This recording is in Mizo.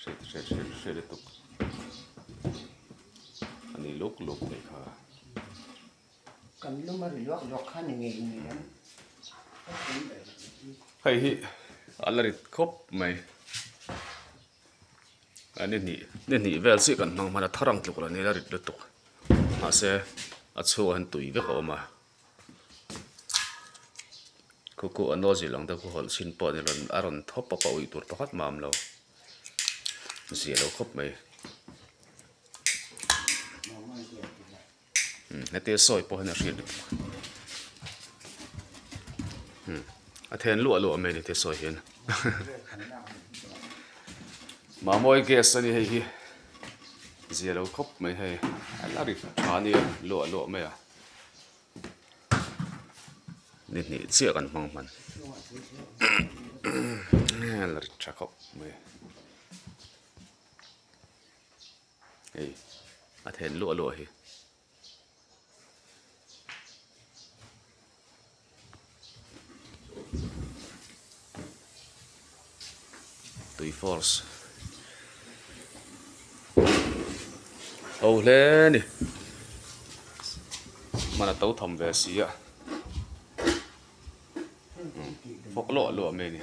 Hriat hriat hriat hriat lutuk a ni luk luk mai kha. Kan lum a ri luak luak kha ni ngei ngei ang. Hei hi a la rit khawp mai. A ni hnih ni hnih vel chiah kan hmang hman a thar ang tluk lo nia la rit lutuk. Mahse a chhungah hian tui vek a awm a. Khu khu a nozzle ang te khu hawlh chhin pawh a ni rawn a rawn thawp pawp a uih tur pakhat mah a awm lo. Zia lo khawp mai. Heti sawi pawh hian a hriat lutuk a then luah luah mai a ni te sawi hian Mamawi gas a ni hei hi zia lo khawp mai hei a la ri tha nia luah luah mai a ni hnih chiah kan hmang hman a la ri tha khawp mai. Hei a then luah luah hi. Tui force ho hle a ni hman a to tham ve si a fawk luah luah mai a ni.